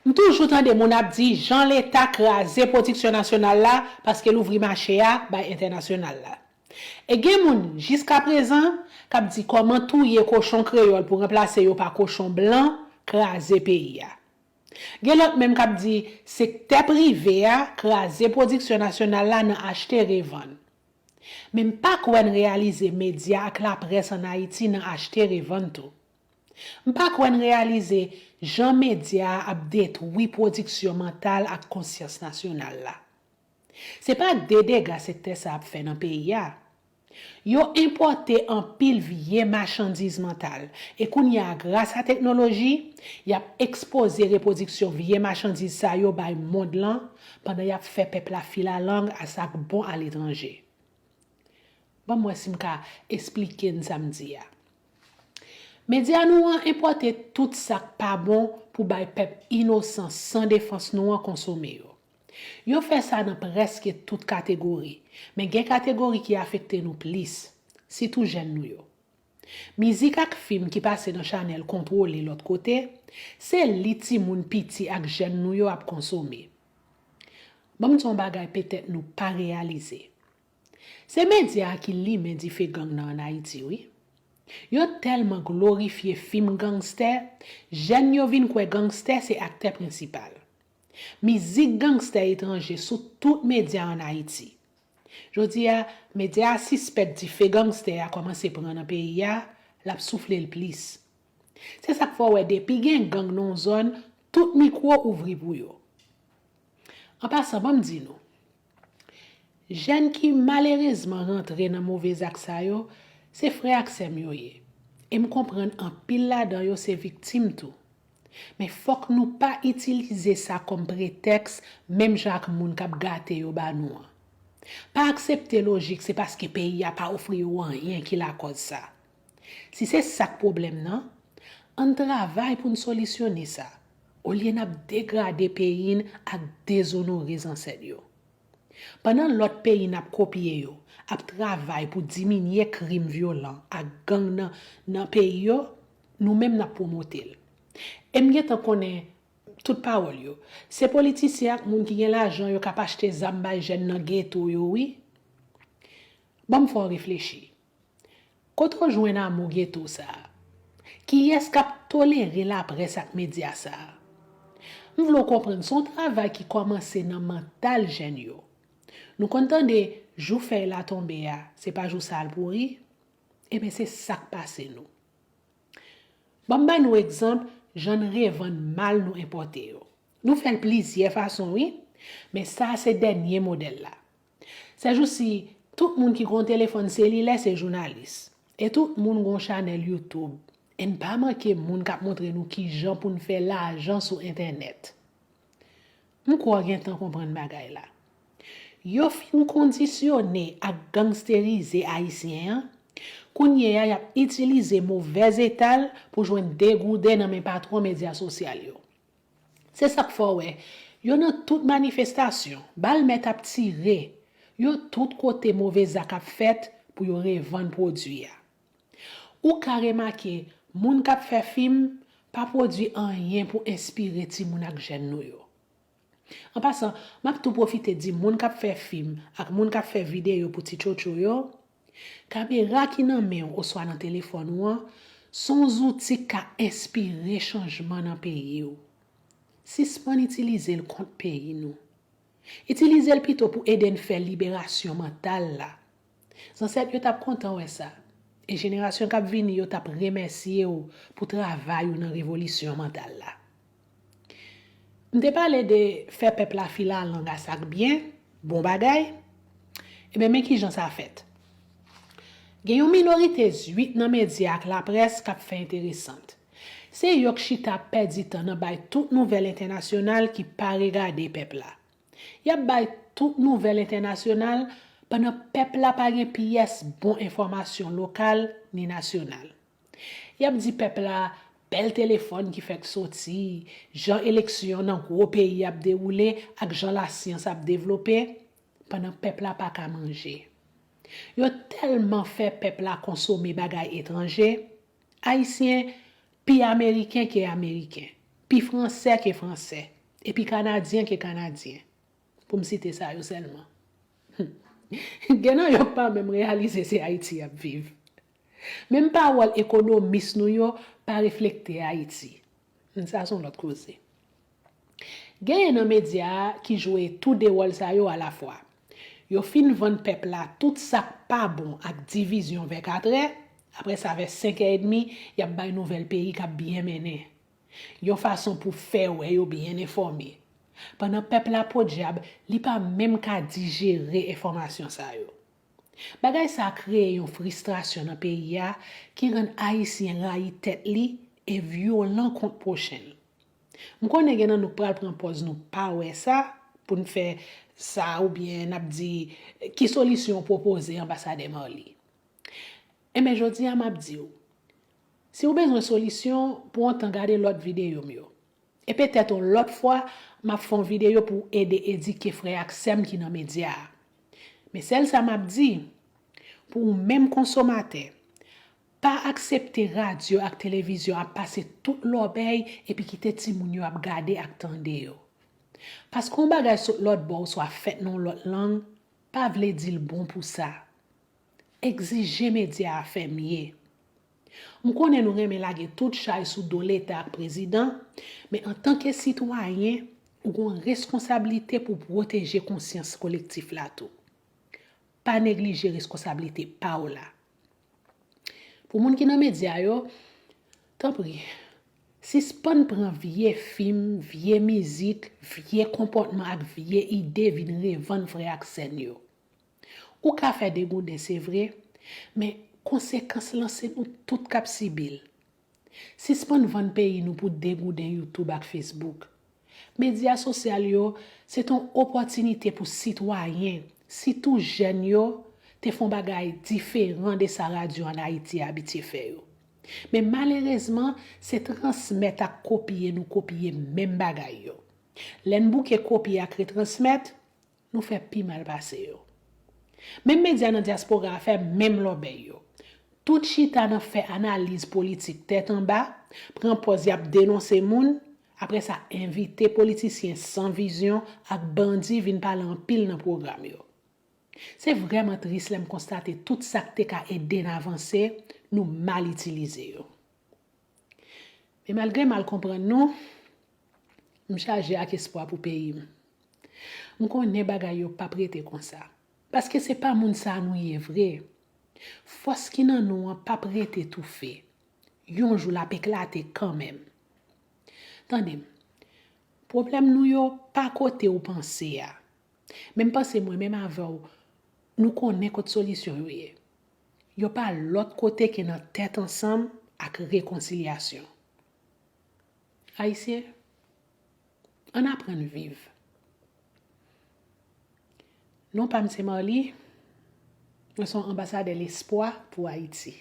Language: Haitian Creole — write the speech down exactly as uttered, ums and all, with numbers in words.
M toujou tande moun ap di jan Leta kraze pwodiksyon nasyonal la paske l ouvri mache a bay entènasyonal la. E gen moun, jiskaprezan, k ap di kòman touye kochon kreyòl pou ranplase yo pa kochon blan kraze peyi a. Gen lòt menm k ap di sektè prive a kraze pwodiksyon nasyonal la nan achte revann. Men m pa kwè n reyalize medya ak laprès ann Ayiti nan achte revann tou. M pa kwè n reyalize jan medya a ap detwi pwodiksyon mantal ak konsyans nasyonal la. Se pa de dega sektè sa ap fè nan peyi a. Yo enpòte anpil vye machandiz mantal, e kounye a, gras a teknoloji, y ap ekspoze repwodiksyon vye machandiz sa yo bay mond lan, pandan y ap fè pèp la filalang a sa k bon aletranje. Ban m wè si m ka esplike n sa m di a. Medya nou an enpòte tout sa k pa bon pou bay pèp inosan, san defans nou an konsome yo. Yo fè sa nan prèske tout kategori, men gen kategori ki afekte nou plis, sitou jèn nou yo. Mizik ak fim ki pase nan chanèl kontwole lòt kote, se li timoun piti ak jèn nou yo ap konsome. Ban m di w yon bagay petèt nou pa reyalize. Se medya a ki limen dife gang nan ann Ayiti, wi. Yo tèlman glorifye fim gangstè, jèn yo vin kwè gangstè se aktè prensipal. Mizik gangstè etranje sou tout medya ann Ayiti. Jodi a, medya a sispèk dife gangstè a kòmanse pran nan peyi a, l ap soufle l plis. Se sa k fè w wè depi gen gang nan yon zòn, tout mikwo ouvri pou yo. An pasan, ban m di nou, jèn ki malerezman rantre nan move zak sa yo, se frè ak sè m yo ye. E m konprann anpil ladan yo se viktim tou. Men fòk nou pa itilize sa kòm pretèks, menm jan ak moun k ap gate yo ba nou an. Pa aksepte lojik se paske peyi a pa ofri yo anyen ki lakòz sa. Si se sa k pwoblèm nan, ann travay pou n solisyone sa, olye n ap degrade peyi n ak dezonore zansèt yo. Pandan lòt peyi n ap kopye yo ap travay pou diminye krim vyolan ak gang nan, nan peyi yo, nou menm n ap pwomote l. E m gentan konnen tout pawòl yo. Se politisyen ak moun ki gen lajan yo k ap achte zam bay jèn nan geto yo, wi. Ban m fè w reflechi. Kote w jwenn amou geto sa a? Kiyès k ap tolere laprès ak medya sa a? M vle w konprann se yon travay ki kòmanse nan mantal jèn yo. Nou konn tande jou fèy la tonbe a, se pa jou sa a l pouri? Ebyen, se sa k pase nou. Ban m ba nou egzanp jan n revann mal nou enpòte yo. Nou fè l plizyè fason, wi, men sa a se dènye modèl la. Sèjousi, tout moun ki gen yon telefòn selilè se jounalis. E tout moun gen yon chanèl YouTube. E n pa manke moun k ap montre nou kijan pou n fè lajan sou entènèt. M kwè w gentan konprann bagay la. Yo fin kondisyone ak gangsterize Ayisyen an, kounye a y ap itilize movèz eta l pou jwenn degouden nan men patwon medya sosyal yo. Se sa k fè w wè, yo nan tout manifestasyon, bal mèt ap tire, yo tout kote move zak ap fèt pou yo revann pwodui a. Ou ka remake, moun k ap fè fim pa pwodui anyen pou enspire timoun ak jèn nou yo. An pasan, m ap tou pwofite di moun k ap fè fim ak moun k ap fè videyo pou ti tchotcho yo, kamera ki nan men w oswa nan telefòn ou an, se yon zouti k ka enspire chanjman nan peyi w. Sispann itilize l kont peyi nou. Itilize l pito pou ede n fè liberasyon mantal la. Zansèt yo t ap kontan wè sa, e jenerasyon k ap vini yo t ap remèsye w pou travay ou nan revolisyon mantal la. M te pale de fè pèp la filalang a sa k byen, bon bagay. Ebyen, men kijan sa fèt. Gen yon minorite zwit nan medya ak laprès k ap fè enteresant. Se yo k chita ap pèdi tan nan bay tout nouvèl entènasyonal ki pa regade pèp la. Y ap bay tout nouvèl entènasyonal, pandan pèp la pa gen pyès bon enfòmasyon lokal ni nasyonal. Y ap di pèp la bèl telefòn ki fèk soti, jan eleksyon nan gwo peyi ap dewoule ak jan lasyans ap devlope, pandan pèp la pa ka manje. Yo tèlman fè pèp la konsome bagay etranje, Ayisyen pi ameriken ke ameriken. pi fransè ke fransè, e pi kanadyen ke kanadyen, pou m site sa yo sèlman. Gen nan yo k pa menm reyalize se Ayiti y ap viv. Menm pawòl ekonomis nou yo pa reflekte Ayiti. Sa se yon lòt koze. Genyen nan medya a ki jwe tou de wòl sa yo alafwa. Yo fin vann pèp la tout sa k pa bon ak divizyon vè katrè, apre sa vè senk è edmi, y ap bay nouvèl peyi k ap byen mennen. Yon fason pou fè wè yo byen enfòme. Pandan pèp la podyab, li pa menm ka dijere enfòmasyon sa yo. Bagay sa a kreye yon fristrasyon nan peyi a ki rann Ayisyen rayi tèt li e vyolan kont pwochen l. M konnen gen nan nou k pral pran pòz nou pa wè sa pou n fè sa oubyen n ap di, ki solisyon w pwopoze, Anbasadè Marly? Enben, jodi a m ap di w, si w bezwen solisyon, pran tan gade lòt videyo m yo. E petèt yon lòt fwa, m ap fè yon videyo pou ede edike frè ak sè m ki nan medya a. Men sèl sa m ap di, pou ou menm konsomatè, pa aksepte radyo ak televizyon ap pase tout lòbèy epi kite timoun yo ap gade ak tande yo. Paske yon bagay sot lòt bò oswa fèt nan yon lòt lang, pa vle di l bon pou sa. Egzije medya a fè mye. M konnen nou renmen lage tout chay sou do Leta ak prezidan, men antanke sitwayen, ou gen yon reskonsablite pou pwoteje konsyans kolektif la tou. Pa neglije reskonsablite pa w la. Pou moun ki nan medya yo, tanpri, sispann pran vye fim, vye mizik, vye konpòtman ak vye ide vin revann frè ak sè n yo. Ou ka fè degouden, se vre, men konsekans lan se nou tout k ap sibi l. Sispann vann peyi nou pou degouden YouTube ak Facebook. Medya sosyal yo se t yon opòtinite pou sitwayen, sitou jèn yo, te fè yon bagay diferan de sa radyo ann Ayiti abitye fè yo. Men malerezman, se transmèt ak kopye nou kopye menm bagay yo. Lè n bouke kopye ak retransmèt, nou fè pi mal pase yo. Menm medya nan dyaspora a fè menm lòbèy yo. Tout chita nan fè analiz politik tèt anba, pran pòz y ap denonse moun, apre sa envite politisyen san vizyon ak bandi vin pale anpil nan pwogram yo. Se vrèman tris lè m konstate tout sa k te ka ede n avanse, nou mal itilize yo. Men malgre mal konprann nou, m chaje ak espwa pou peyi m. M konnen bagay yo p ap rete konsa. Paske se pa moun sa nou ye vre. Fòs ki nan nou an p ap rete toufe. Yon jou l ap eklate kanmenm. Tande m, pwoblèm nou yo pa kote ou panse a. Men m panse mwen menm avè w, nou konnen kot solisyon yo ye. Yo pa lòt kote ke nan tèt ansanm ak rekonsilyasyon. Ayisyen, ann aprann viv. Non pa m se Marly, mwen se yon anbasadè lespwa pou Ayiti.